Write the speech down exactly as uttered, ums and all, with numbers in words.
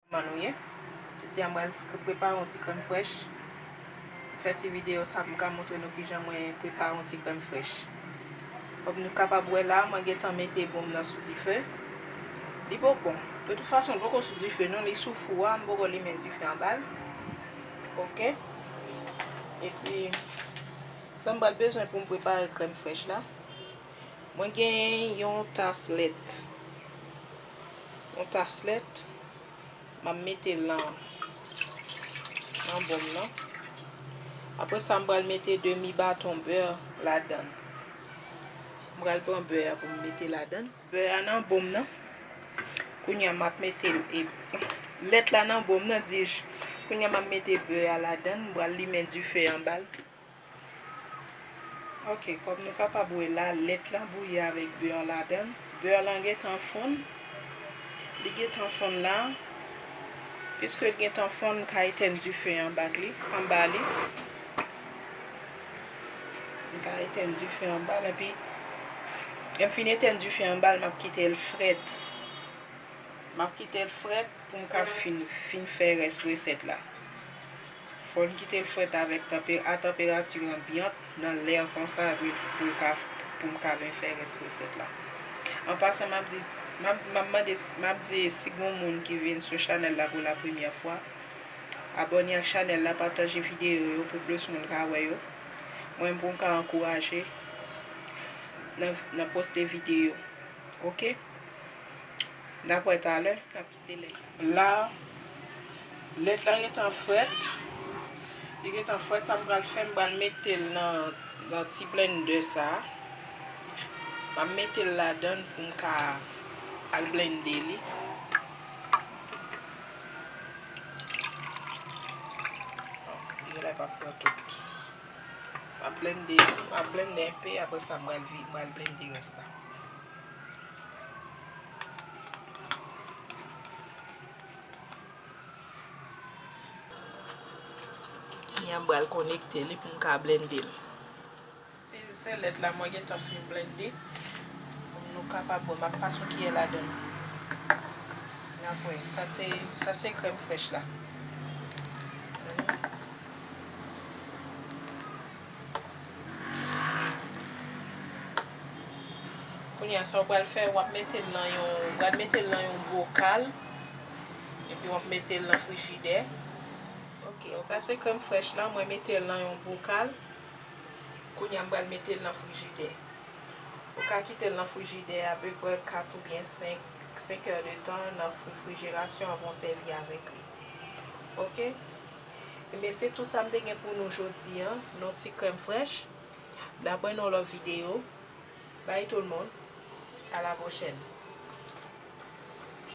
Kòman nou ye? Jodi a m pral k- prepare yon ti krèm frèch. Fè ti videyo sa pou m ka montre nou kijan mwen prepare yon ti krèm frèch. Kòm nou kapab wè la, mwen gentan mete bon m nan sou dife. Li poko, de tout fason, li poko sou dife non, li sou fou a, m poko limen dife anba l. Oke. Epi, sa m pral bezwen pou m prepare krèm frèch la, mwen gen yon tas lèt. Yon tas lèt. M ap mete l nan, nan bon m nan. Apre sa, m pral mete demi baton bè ladan l. M pral pran bè a pou m mete ladan l. Bè a nan bon m nan. Kounye a, m ap mete l, e, lèt la nan bon m nan, di j. Kounye a, m ap mete bè a ladan l. M pral limen dife anba l. Ok, kòm nou kapab wè la, lèt lan bouyi avèk bè an ladan l. Bè lan gentan fonn. Li gentan fonn la. Piske l gentan fonn, m ka etèn dife anba li, anba li. M ka etèn dife anba l, epi lè m fin etèn dife anba l, m ap kite l frèt. M ap kite l frèt pou m ka fin, fin fè rès resèt la. Fò n kite l frèt avèk tanpe-, a tanperati anbyant nan lè konsa pou l, pou l ka, pou m ka vin fè rès resèt la. An pasan, m ap di, m ap, m ap mande, m ap di si gon moun ki vin sou chanèl la pou la premyè fwa, abòne ak chanèl la, pataje videyo yo pou plis moun ka wè yo. Mwen pou m ka ankouraje nan, nan poste videyo. Oke? N ap wè talè, n ap kite lèt la. La, lèt la gentan frèt. Li gentan frèt, sa m pral fè, m pral mete l nan, nan ti blendè sa a. M ap mete l ladan l pou m ka al blende li. Bon, li genlè pa pran tout. M ap blende, m ap blende enpe, apre sa m pral vi-, m pral blende rès la. Kounye a m pral konekte li pou m ka blende l. Si se lèt la mwen gentan fin blende, pou nou kapab bwè, m ap pase yon kiyè ladan l. N ap wè, sa se, sa se krèm frèch la. Kounye a, sa w pral fè, w ap mete l nan yon, w pral mete l nan yon bokal, epi w ap mete l nan frijidè. Ok, sa se krèm frèch la, mwen mete l nan yon bokal. Kounye a, m pral mete l nan frijidè. Ou ka kite l nan frijidè apeprè kat oubyen senk, senk è de tan nan refrijerasyon anvan w sèvi avèk li. Ok? Ebyen, se tou sa m te gen pou nou jodi a, nan ti krèm frèch. N ap wè nan lòt videyo. Bye tout le monde. À la prochaine.